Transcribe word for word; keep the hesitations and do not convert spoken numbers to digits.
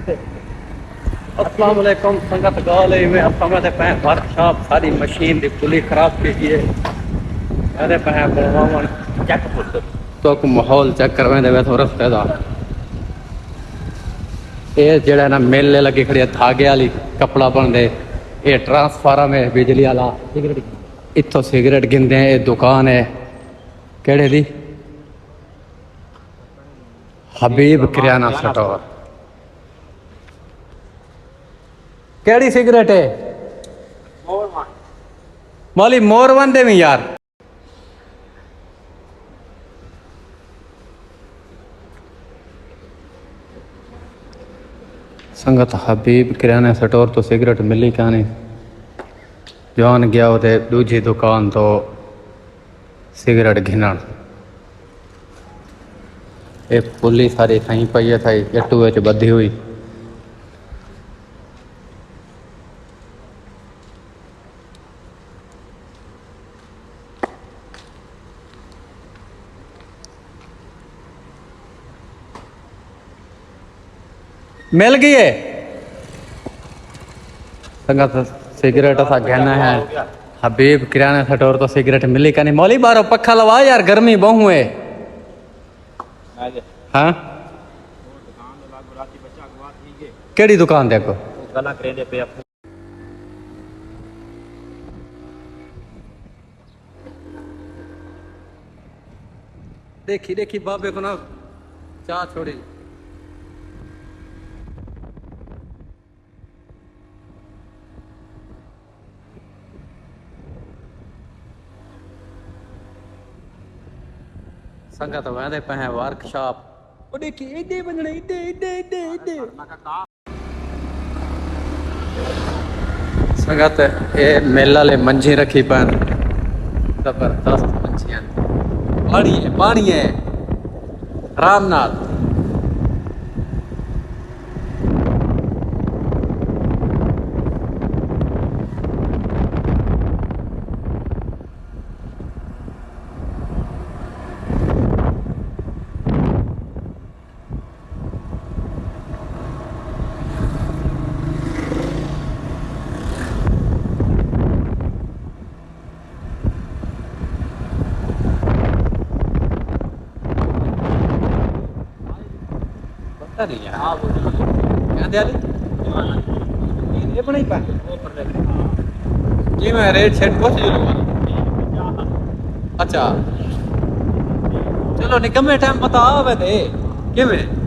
السلام علیکم سنگت، ڳالھ اے وے اساں تے پئے ورکشاپ، ساری مشین دی پلی خراب تھی ڳئی ہے۔ ارے پئے بنواون، چیک پٹ تو کو ماحول چیک کرویں دے وے تو رستے دا۔ اے جڑا نا مل لگی کھڑی ہے دھاگے والی، کپڑا بن دے۔ اے ٹرانسفارم ہے بجلی والا۔ اتھوں سگریٹ گھندے ہیں۔ اے دکان ہے کیڑے دی؟ حبیب کریانہ سٹور۔ کیڑی سگریٹ ہے؟ مولی مور ون دے وی یار۔ سنگت، حبیب کریانہ سٹور تو سگریٹ ملی کانی۔ جوان گیا تے ݙوجھی دکان تو سگریٹ گھنݨ۔ اے پلی ساری تھئیں پئی ہے، تھئی اٹو وچ ٻدھی ہوئی۔ مل ڳئی ہے۔ سنگت، سگریٹ اساں گھننا ہے۔ حبیب کریانہ سٹور تو سگریٹ ملی کانی۔ مولی، ٻاہروں پکھا لوا یار، گرمی ٻہوں ہے۔ ہاں؟ کیڑی دکان دے اڳوں؟ ݙیکھی ݙیکھی بابے کوں نہ چا چھوڑی۔ سنگت ویندے پئے ہیں ورکشاپ۔ او ݙیکھی، ایݙے ونڄݨے، ایݙے، ایݙے، ایݙے، ایݙے۔ سنگت، اے مل والے منجھی رکھی پن، زبردست منجھی ہیں۔ پاݨی ہے، پاݨی ہے، آرام نال۔ پتہ نہیں یار۔ کیا دے علی؟ یہ بنائی پا؟ جی میں ریٹ شیٹ پوچھ لوں۔ اچھا۔ چلو نکمے ٹائم پتہ آوے تے۔ کیویں؟